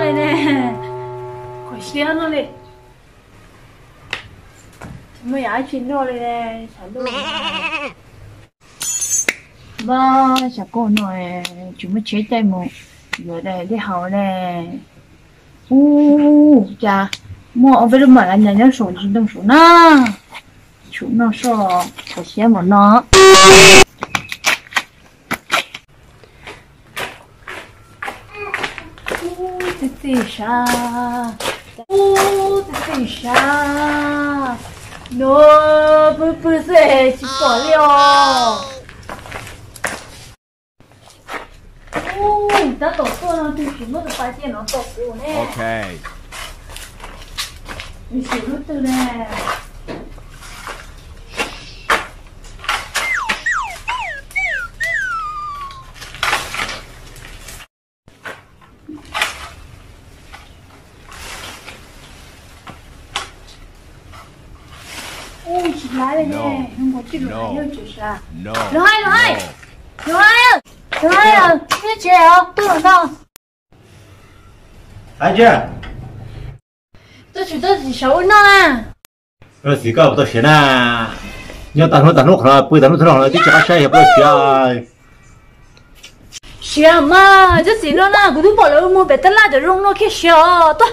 Qhov siab no li, tsis muaj yam dab tsi noj li ne, tshav ntuj. Npab, tshav kub no tsis muaj tsheb caij mus yuav dej haus ne. Ub, cas muaj ob peb lub mam nyas nyob saum ntsis ntoo saud na. Tsum noj soj, qhov siab npaum no. Ub, txi txi sav, ub, txi txi sav, no pw pw xwb tsis pom li os. Ub, tab tom tuaj no twg tsis muab tus pas cia no tom kuv ne. Nws sim lub twg ne. Ub, tsis laib li ne, hnub nkaus tij lus hais yog tsis sav. Lus hais, lus hais, lus hais, lus hais, nyob tsev os, tuaj los no. Tuaj tsis tuaj tsis sav ua noj na. Koj txiv koj puas tau siav na? Nyob tag hnub tag hnub qhov no pw tag hnub tag hnub qhov no twb tsis qab saib yog puas tau siav. Siav mas, koj txiv no na, kuv twb pom lawv muag pem tab laj cov zoo no kiag siav os. Tuaj,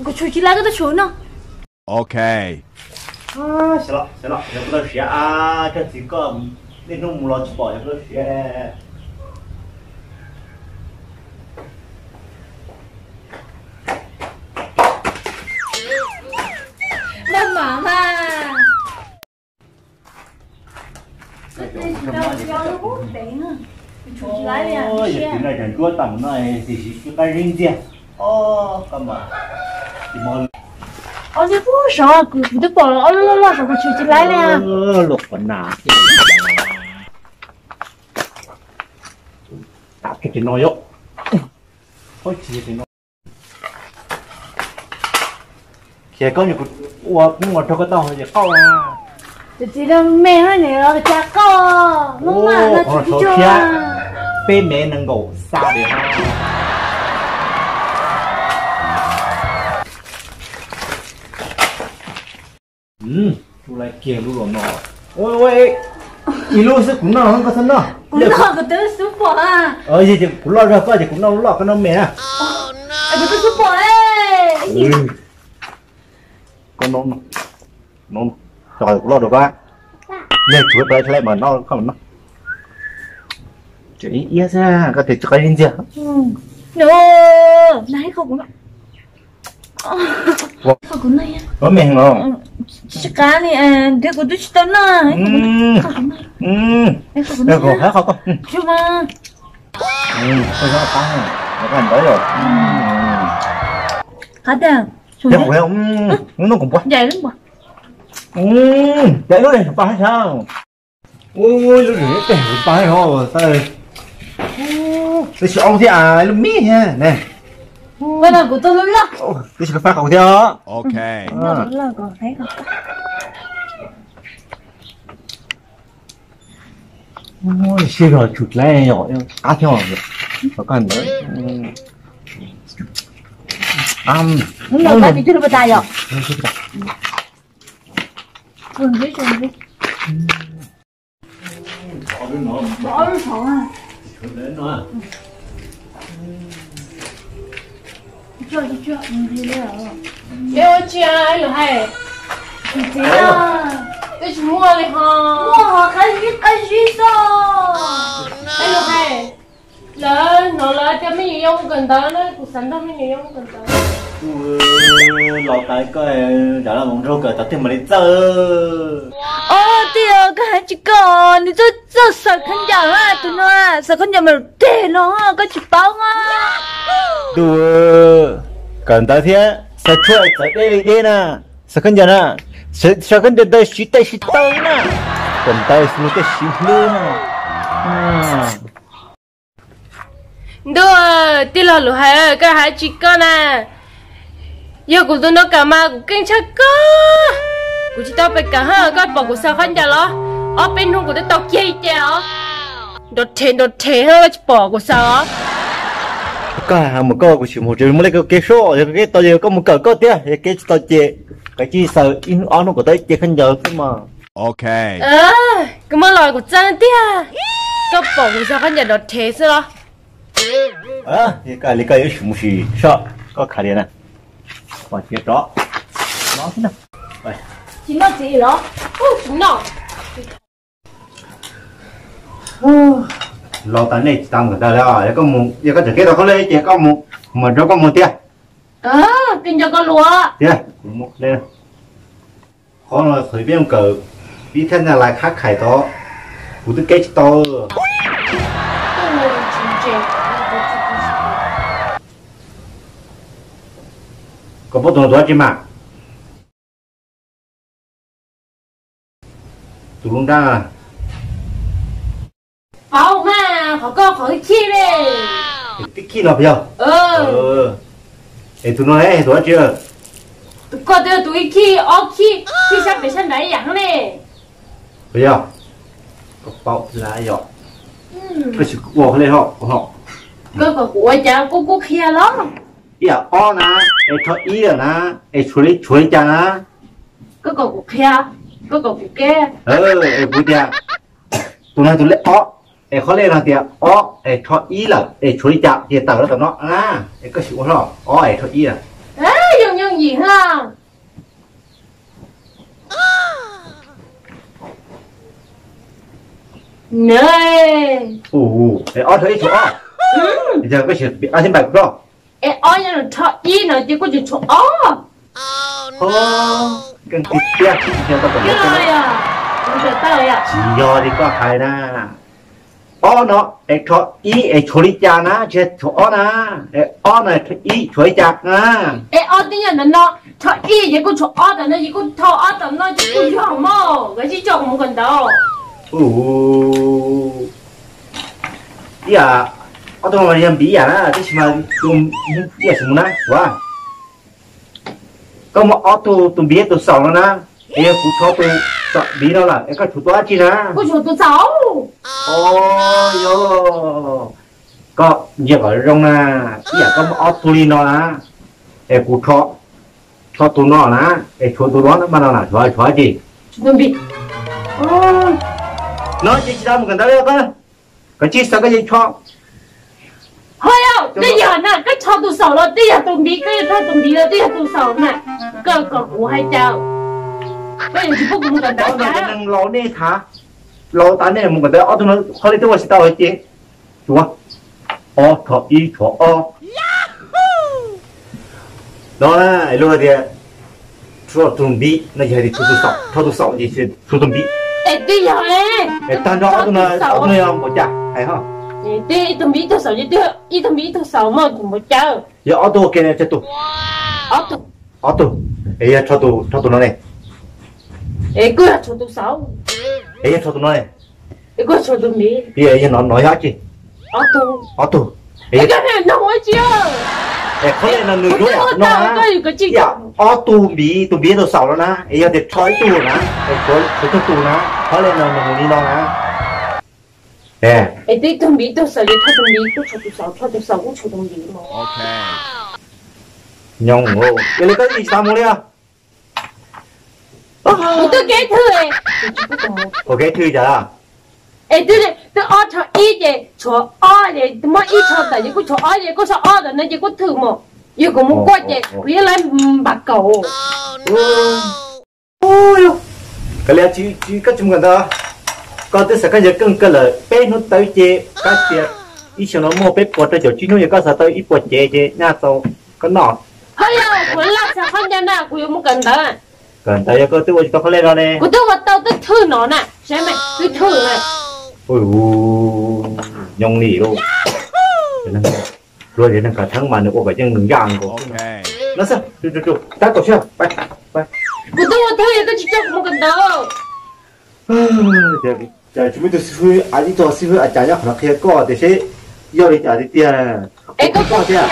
kuv tshum tsis laib koj tuaj tshum no. Ok. Siav los, siav los, yog puas tau siav, koj txiv koj niaj hnub mus los tsis pom yog puas tau siav. Maj mam mas. Yog tus no cov ntsuab tag mus no tiam sis tsis qab zib ntxiag. Ob niag pub saud kuv twb pom ob lub loj loj saud kuv tshum tsis laib li. Luaj qhov na. Tam tsis no yom. Khiav koj nyuam qhuav ua kub ua rog koj tau ces qoj. Tus txiv no me no nws los cas qoj, muaj mas no tsis tsis tsuag. Peb mev nees nkaum xa diam. Tsuj laib kiag lub los no. Ib lub xwb kuv noj, koj txhob noj. Kuv noj kuv twb xub pom. Kuv loj zog koj ces kuv noj lub loj koj noj me na. Kuv twb xub pom. Koj noj, kuv loj rau koj. Yog tshuav pab hleb mas noj koj mas noj. Tseem ib iab xwb koj tias tsis qab zib ntxiag. Ua me no. Tsis qab li, ntiav kuv twb tsis tau noj. Qhov qab, qab ntawd yom. Qab tiag. Noj kuv npua. Ncaim lub pa hab sav. Ub, lub zem teg pa hab ho tawb. Twb tsis aub thiab, lub me thiab ne. Kuv tau lub loj. Twb tsis lub fab qaum thiab os. Siab zog tsum dlaib yom, qab thiab os. Koj ntawd. Hnub no koj tsis cog lub pas tas yom. Ua tsi lus hais? Txiv, twb tsis muaj li ho. Muaj ho qab zib qab zib xwb. Lus hais, lawv hnov lawv tias me nyuam yau mus kawm ntawv na, kuv xav nrog me nyuam yau mus kawm ntawv. Los tas koj, zam los mus nrog kawm tau tiag mam li txawj. Os, tij os, koj hais tsis koj, nws txawj txawj xaws khaub ncaws, tus no xaws khaub ncaws mas teg no, koj tsis paub mas. Tus kawm ntawv thiab xaws tshuaj txawv deb li deb na, xaws khaub ncaws na, xaws khaub ncaws ntawd siv tes siv taw na, kawm ntawv xaws tej siv hlwb na. Ntuj, tij laug lus hais, koj hais tsis koj na. Yog kuv tus no kam mas kuv keej tshaj koj. Kuv tsis tau pes kam hab, koj pom kuv xaws khaub ncaws los? Ob peb hnub kuv twb tau kiag ib ce os. Nrov rhe nrov rhe hab, koj tsis pom kuv xaws os? Koj hais mus koj, kuv tsis mus, tsis muaj li koj kev soj, yog koj kev tau ces koj mus kawm koj thiab, yog kev tsis tau ces koj cia li xaws ib hnub ob hnub kom tau ib ce khaub ncaws xwb mas. Koj muab los kuv txeeb tiag, koj pom kuv xaws khaub ncaws dov rhev xwb los? Li koj yuav mus sim soj, koj khav liam na. Los tas nej tsis tas mus kawm ntawv li, yog koj tseem kev tau khaub lig ces koj mus, mam nrog koj mus tiag. Tiag, qhov no qhov peb mus kawm, pib thaj nyaj lais khab khais tod, kuv twb kev tsis tau. Koj paub tus no tus dab tsi mas? Tus lub nrab. Paub mas, qhov koj qhov khib li. Tib khib no puas yog? Es tus no tus dab tsi? Tus koj twb yog tus ib khib ob khib, khib sab pem sab nrad ib yam li. Puas yog? Koj paub lawm yog. Koj tsis ua qhov li ho. Koj kom kuv ua cas kuj kuj qhia los? Ib yam ob na, es rho ib lawm na, es tshuav li, tshuav li cas na? Koj kom kuv qhia, koj kom kuv kev. Es kuv tias, tus no tus lej ob, es qhov lej no tias ob es rho ib lawm es tshuav li cas ces tawm los tom no na. Es koj sim ua hlo, ob es rho ib lawm. Yooj yooj yim hlo. Ob rho ib tshuav ob. Yog koj sim piav qab thib npaim kuv hlo. Es ob yog rho ib no ces kuj tseem tshuav ob. Tsis yog li koj hais na. Ob no es rho ib es tshuav li cas na, tsis yog tshuav ob na. Es ob no es rho ib tshuav li cas na? Es ob twb yog ntawm no, rho ib ces kuj tshuav ob tom no ces kuj thau ob tom no ces kuj yog mog, koj tsis coj kuv mus kawm ntawv. Ib yam, ob tug no yog npiv ib yam na, tab sis mas ib yam tsis mus na, ua. Koj muab ob tug tus npiv tus xaum no na, es yog kuv rho tus xaum npiv no lawm es koj tshuav tus dab tsi na? Kuv tshuav tus xaum. Yog, koj ntsia kom zoo na, ib yam koj muab ob tug li no na, es kuv rho, rho tus no na, es tshuav tus no mas no na, tshuav, tshuav dab tsi? No ces tsis tau mus kawm ntawv li koj. Koj tsis xav koj yeej rho. Ho yog, twb yog na, koj rho tus xaum los twb yog tus npiv, koj yuav rho tus npiv los twb yog tus xaum na. Koj kom kuv hais cas, koj yuav tsis pub kuv mus kawm ntawv cas? Neeg laus nej thav, laus tas nej mus kawm ntawv ob tug no qhov li twb ua tsis tau ces tshuav ob, rho ib tshuav ob. No na, luag tias rho tus npiv no ces hais tias tshuav tus xaum, rho tus xaum ces tshuav tus npiv. Es twb yog, es tag nrho ob tug no, ob tug no yog npaum cas hais ho. Twb ib tug npiv ib tug xaum ces twb ib tug npiv ib tug xaum mas npaum cas? Yog ob tug ua ke tsawg tus? Ob tug. Ob tug. Es yog rho tus, rho tus no ne? Es kuj yog tshuav tus xaum. Es yog rho tus no ne? Es kuj yog tshuav tus npiv. Yog no, no yog dab tsi? Ob tug. Ob tug. Es qhov li no nws yuav yam no na, yam ob tug npiv, tus npiv tus xaum no na, es yog tias rho ib tug na, es tshuav tsawg tus na, qhov li no nws mus li no na. Es twb ib tug npiv ib tug xaum ces rho tus npiv kuj tshuav tus xaum, rho tus xaum kuj tshuav tus npiv mas. Nyob, yog li koj tsis xav mus li os. Kuv twb kev thwj. Ua kev thwj cas? Es twb, twb ob rho ib ces tshuav ob, es muab ib rho tawm ces kuj tshuav ob, ces kuj sau ob ntawm no ces kuj thwj mus. Yog kuv mus kuaj ces kuv yeej lawv npam kaum. Kav liam, koj tsis mus kawm ntawv, koj twb xav koj yawg keej kawg lawm peb hnub tawv ces kab tias ib xyoo no muaj peb puas rau caum tsib hnub, yog koj xav tau ib puas cev ces nyaj tau koj noj. Ho yog kuv laj xav qhov ncauj na, kuv yuav mus kawm ntawv. Kawm ntawv yog koj twb ua tsis tau qhov lej no ne. Kuv twb ua tau twb thwj no na, saib mas twb thwj na. Nyob li lauj, luag yog neeg khav theeb mas nws ua kom yeej nws ncaj nkaus. No xwb, tab kaum siab, kuv twb ua thwj yog koj tsis coj kuv mus kawm ntawv. Cas tsis muaj ib tug xib hwb, ib tug xib hwb a cas nyob qhov no qhia koj tias seb yog li cas tiag tiag. Es koj thiab.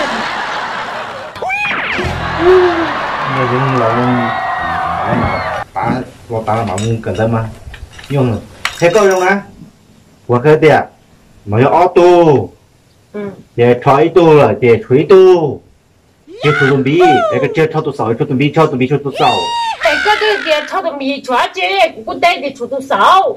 Los tas mam mus kawm ntawv mas. Qhia koj zoo na. Ua kawg tias, no yog ob tug. Ces rho ib tug lawm ces tshuav ib tug. Ces tshuav tus npiv, es koj tsis rho tus xaum, tshuav tus npiv, tshuav tus npiv, tshuav tus xaum. Es koj twb tias rho tus npiv tshuav dab tsi, kuv kuj teb tias tshuav tus xaum.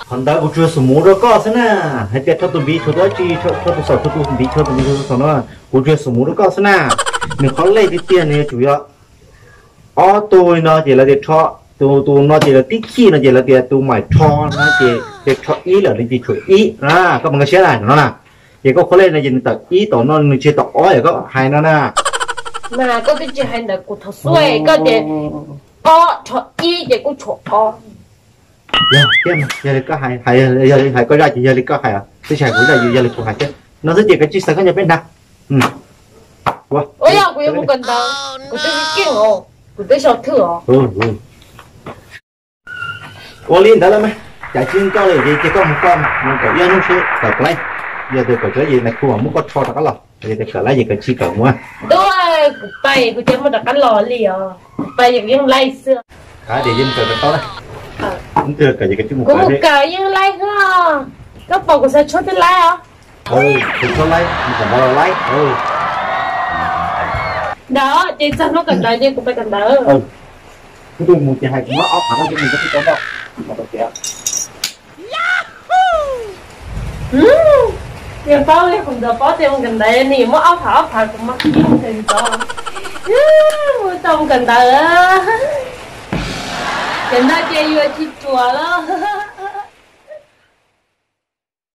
Qhov ntawd kuv tsuas yog xum muv rau koj xwb na. Hais tias rho tus npiv tshuav tus dab tsi, rho tus xaum, tshuav tus npiv, tshuav tus npiv, tshuav tus xaum no, kuv tsuas yog xum muv rau koj xwb na. Nws qhov lej tiag tiag nws yuav tsum yog ob tug li no ces lawv tias rho, tus tus no ces lawv tib khij no ces lawv tias tus maim rho no ces, ces rho ib lawm no ces tshuav ib na. Koj mas nkag siab na no na. Ces koj qhov lej no ces nws tawm ib tom no nws tsis tawm ob yam koj hais no na. Mas koj twb tsis hais ntawm kuv thaum xub, koj tias ob rho ib ces kuj tshuav ob. Yog thiab, yog li koj hais, hais, yog li hais koj zaj ces yog li koj hais, twb tsis hais kuv zaj, yog li kuv hais thiab. No xwb ces kav tsij xaws khaub ncaws peb hnav. Ua yog kuv yuav mus kawm ntawv, kuv twb keej os, kuv twb sau thwj os. Ua li ntawd los mas, cas tsis nco li ces cia koj mus koj mus kawm ib hnub seb kawm puas laib. Yog tias kawm tsis laib ces nais khu muab koj rho rov qab los, yog tias kawm laib ces kawm, tsis kawm mus. Tub, kuv pais kuv cia muab rov qab los li os, kuv pais kuv yeej laib xwb. Qab tias yeej kawm tau na. Kuv mus kawm yeej laib xwb. Koj pom kuv xav tshuab twb laib os. Kuv tshuab laib, kuv kom npov los laib. Ntawd ces txog hnub kawm ntawv ces kuv pais kawm ntawv. Kuv mus ces hais kuv muab ob phav no ces nws twb tau tau. Yog paub li kuv ntawd paub tias mus kawm ntawv nws muab ob phav ob phav kuv mas kuv yeej mus kawm ntawv. Mus tau mus kawm ntawv. Cov no ces yuav tsis ruam lawm.